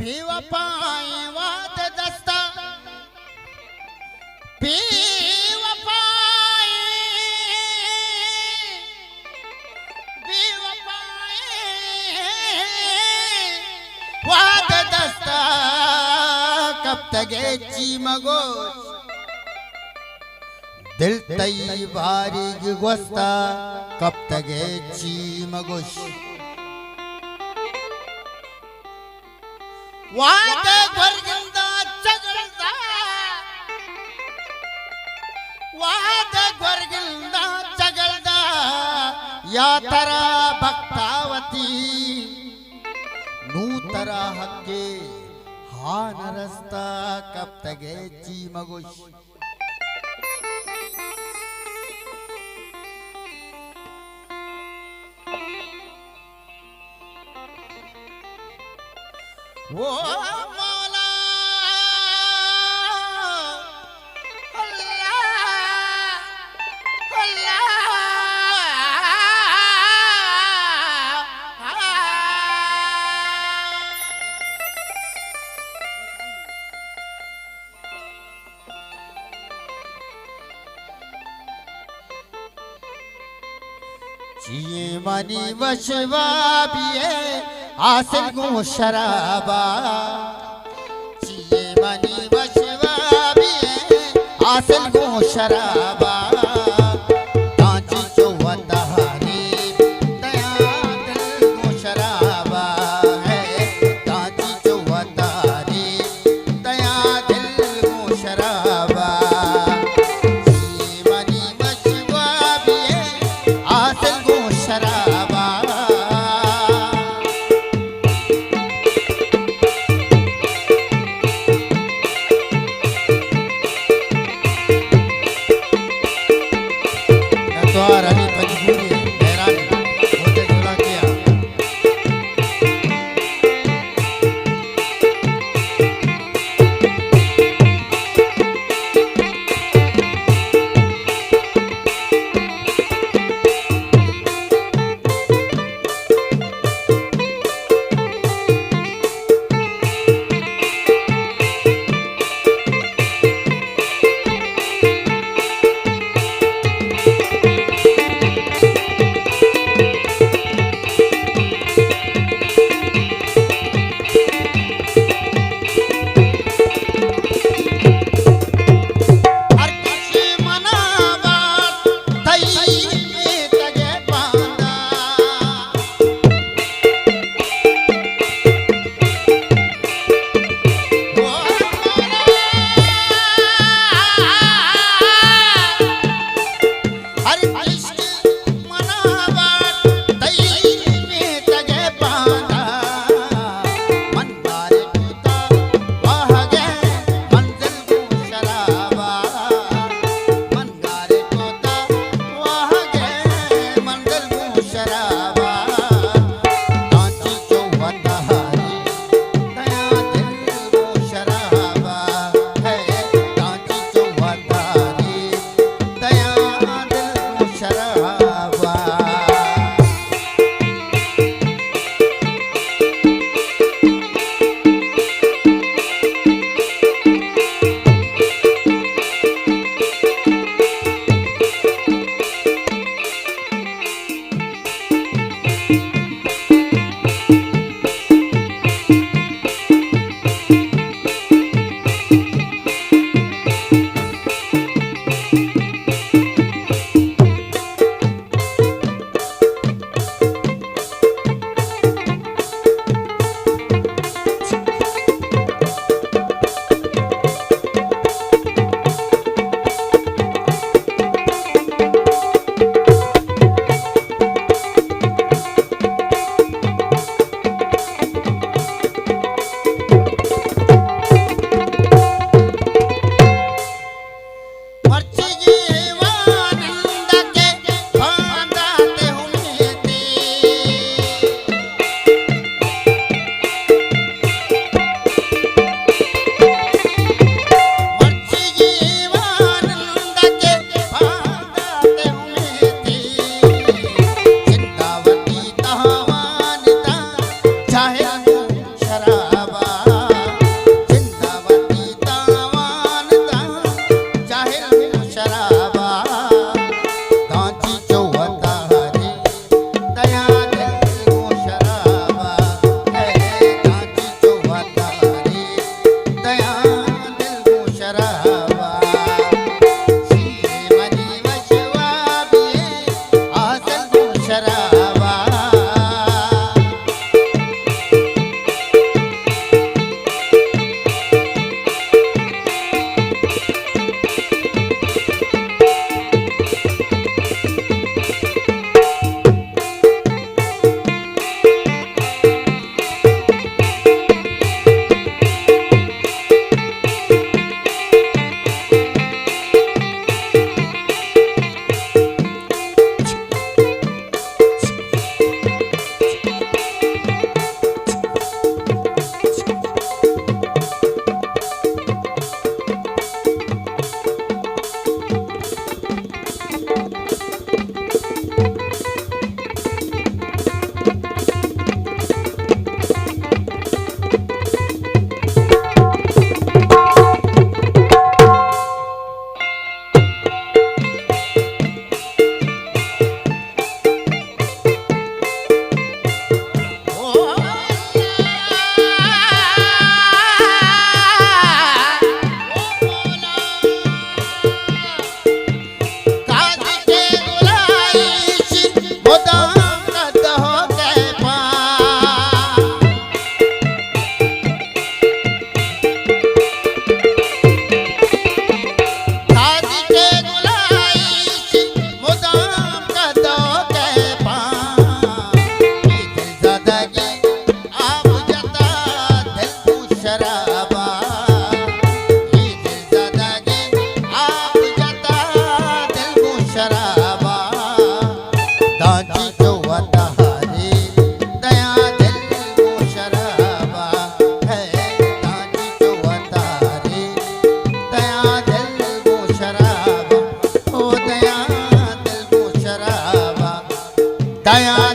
بے وفائیں وعدہ دستا، بے وفائیں بے وفائیں وعدہ دستا، کپتگے چی مگوش۔ دل تئی باریگ گوستا، کپتگے چی مگوش۔ وعدہ گورگندا چگلدا، وعدہ گورگندا چگلدا، یا ترا بختاوتی، نو ترا حقے ہان رستا، کپتگے چی مگوش۔ او مولا، اللہ، اللہ۔ چیئے منی وشوابی ءِ حاصل گوں شرابا، چیئے منی وشوابی ءِ حاصل گوں شرابا، تاں چی چو وتاری دیاں دل گوں شرابا ہے، تاں چی چو وتاری دیاں دل گوں شرابا۔ چی منی وشوابی ءِ حاصل گوں شرابا۔ شرابا، اے دل زدگیں آپ جتا دل گوں شرابا، داں چی چو وتاری دیاں دل گوں شرابا، ہے داں چی چو وتاری دیاں دل گوں شرابا، او دیاں دل گوں شرابا، دیاں